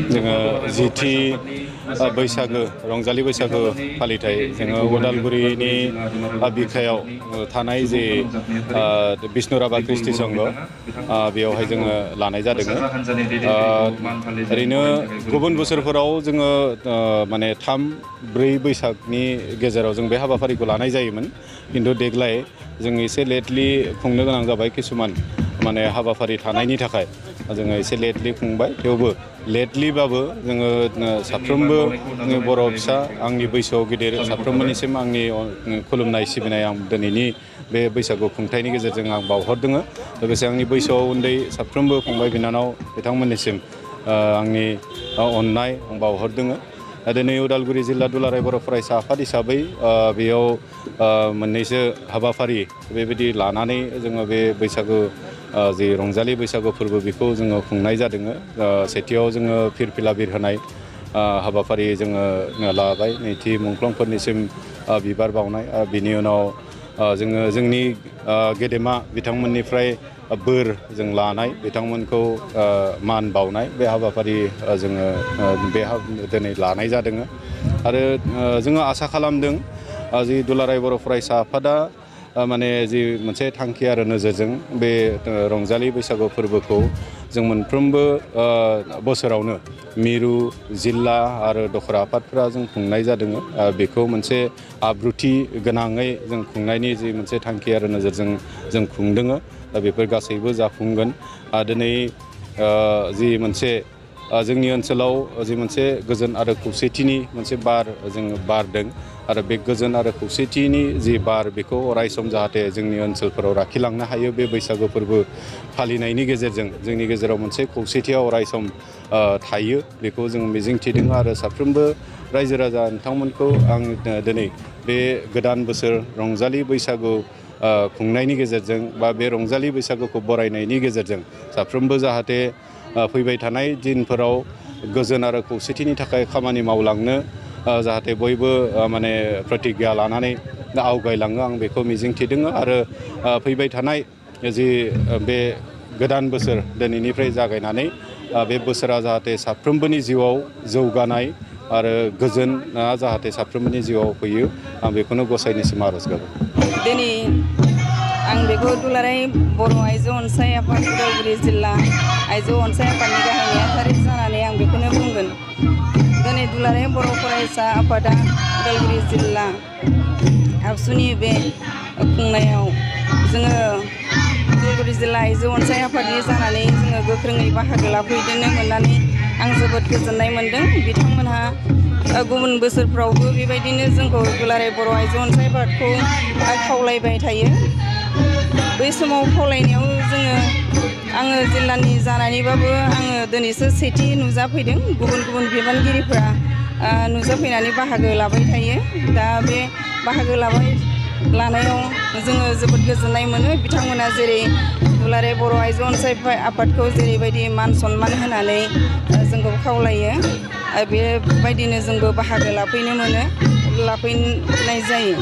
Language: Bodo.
जोङो जिथि बैसागो रंजालि बैसागो फालिथाय जोङो उदालगुरिनि बिखायाव थानाय जे बिष्णु राभा कृष्टि संघ बेयावहाय जोङो लानाय जादों। ओरैनो गुबुन बोसोरफोराव जोङो माने 3-4 बैसागनि गेजेराव जों बे हाबाफारिखौ लानाय जायोमोन, किन्तु देग्लाय जों एसे लेटलि खुंनो गोनां जाबाय। किसुमान माने हाबाफारि थानायनि थाखाय जोङो एसे लेटलि खुंबाय। थेवबो लेटलिबाबो जोङो साफ्रोमबो बर' फिसा आंनि बैसोआव गिदिर साफ्रोमबोनिसिम आंनि खुलुमनाय सिबिनाय आं दिनैनि बे बैसागु खुंथायनि गेजेरजों आं बावहरदों। लोगोसे आंनि बैसोआव उन्दै साफ्रोमबो फंबाय बिनानाव बिथांमोननिसिम आंनि अननाय आं बावहरदों। दिनै उदालगुरि जिल्ला दुलाराय बर' फरायसा आफाद हिसाबै बेयाव मोननैसो हाबाफारि बेबायदि लानानै जोङो बे बैसागु जि रंजालि बैसागु फोरबो बेखौ जोङो खुंनाय जादों। सेथियाव जोङो फिरफिला बिरहोनाय हाबाफारि जोङो लाबाय, नैथि मुंख्लंफोरनिसिम बिबार बावनाय, बिनि उनाव जोङो जोंनि गेदेमा बिथांमोननिफ्राय बोर जों लानाय, बिथांमोनखौ मान बावनाय बे हाबाफारि जोङो दिनै लानाय जादों। आरो जोङो आसा खालामदों जि दुलाराय बर' फरायसा आफादा माने जि मोनसे थांखि आरो नोजोरजों बे रंजालि बैसागु फोरबोखौ जों मोनफ्रोमबो बोसोरावनो मिरु जिल्ला आरो दखरा आफादफोरा जों खुंनाय जादों। बेखौ मोनसे आब्रुथि गोनाङै जों खुंनायनि जि मोनसे थांखि आरो नोजोरजों जों खुंदों। दा बेफोर गासैबो जाफुंगोन। दिनै जि मोनसे जोंनि ओनसोलाव जि मोनसे गोजोन आरो खौसेथिनि मोनसे बार जोङो बारदों, आरो बे गोजोन आरो खौसेथिनि जि बार बेखौ अरायसम जाहाथे जोंनि ओनसोलफोराव लाखिलांनो हायो। बे बैसागु फोरबो फालिनायनि गेजेरजों जोंनि गेजेराव मोनसे खौसेथिया अरायसम थायो, बेखौ जों मिजिंथिदों। आरो साफ्रोमबो रायजो राजा नोंथांमोनखौ आं दिनै बे गोदान बोसोर रंजालि बैसागु खुंनायनि गेजेरजों बा बे रंजालि बैसागुखौ बरायनायनि गेजेरजों साफ्रोमबो जाहाथे फैबाय थानाय दिनफोराव गोजोन आरो खौसेथिनि थाखाय खामानि मावलांनो जाहाथे बयबो माने प्रतिज्ञा लानानै आवगायलाङो, आं बेखौ मिजिंथिदों। आरो फैबाय थानाय जि बे गोदान बोसोर दिनैनिफ्राय जागायनानै बे बोसोरा जाहाथे साफ्रोमबोनि जिउआव जौगानाय आरो गोजोना जाहाथे साफ्रोमबोनि जिउआव फैयो, आं बेखौनो गसाइनिसिम आरज गाबो। दिनै आं बेखौ दुलाराय बर' आइजो अनसाय आफाद उदालगुरि जिल्ला आइजो अनसाय आफादनि गाहाय नेहाथारि जानानै आं बेखौनो बुंगोन। दिनै दुलाराय बर' फरायसा आफादा उदालगुरि जिल्ला आबसुनि बे खुंनायाव जोङो उदालगुरि जिल्ला आइजो अनसाय आफादनि जानानै जोङो गोख्रोङै बाहागो लाफैनो मोननानै आं जोबोद गोजोननाय मोन्दों। बिथांमोनहा गुबुन बोसोरफ्रावबो बेबायदिनो जोंखौ दुलाराय बर' आइजो अनसाय आफादखौ खावलायबाय थायो। बै समाव खावलायनायाव आङो जिल्लानि जानानैबाबो आङो दिनैसो सेथि नुजाफैदों। गुबुन गुबुन बिबानगिरिफोरा नुजाफैनानै बाहागो लाबाय थायो। दा बे बाहागो लानायाव जोङो जोबोद गोजोननाय मोनो। बिथांमोना जेरै दुलाराय बर' आइजो अनसाय आफादखौ जेरैबायदि मान सनमान होनानै जोंखौ खावलायो, बेबायदिनो जोंबो बाहागो लाफैनाय जायो।